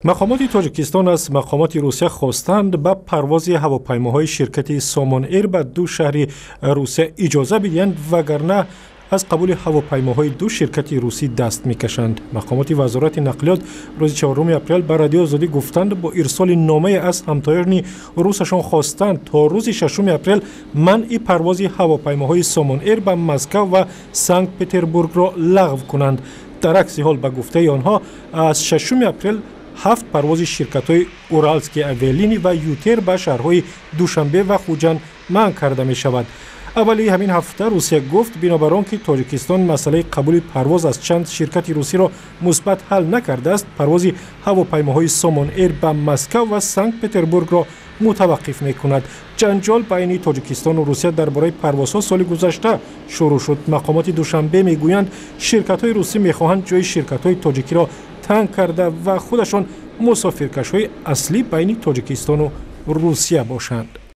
Мақомоти Тоҷикистон аз мақомоти Русия хостанд, ба парвози ҳавопаймоҳои ширкати Сомон Эйр ба ду шаҳри Русия иҷоза бидиҳанд, вагарна аз қабули ҳавопаймоҳои ду ширкати русӣ даст мекашанд. Мақомоти Вазорати нақлиёт рӯзи 4 апрел ба Радиои Озодӣ гуфтанд, бо ирсоли номае аз ҳамтоёни русашон хостанд, то рӯзи 6 апрел манъи парвози ҳавопаймоҳои Сомон Эйр ба Москав ва Санкт Петербургро лағв кунанд. Дар акси ҳол, ба гуфтаи онҳо, аз 6 апрел ҳафт парвози ширкатҳои Уральские авиалинии ва ЮТэйр ба шаҳрҳои Душанбе ва Хуҷанд манъ карда мешавад. Аввали ҳамин ҳафта Русия гуфт, бинобар он ки Тоҷикистон масъалаи қабули парвоз аз чанд ширкати русиро мусбат ҳал накардааст, парвози ҳавопаймоҳои Сомон Эйр ба Москав ва Санкт Петербургро мутаваққиф мекунад. Ҷанҷол байни Тоҷикистону Русия дар бораи парвозҳо соли гузашта шурӯъ шуд. Мақомоти Душанбе мегӯянд, ширкатҳои русӣ мехоҳанд ҷои ширкатҳои тоҷикиро танг карда ва худашон мусофиркашҳои аслӣ байни Тоҷикистону Русия бошанд.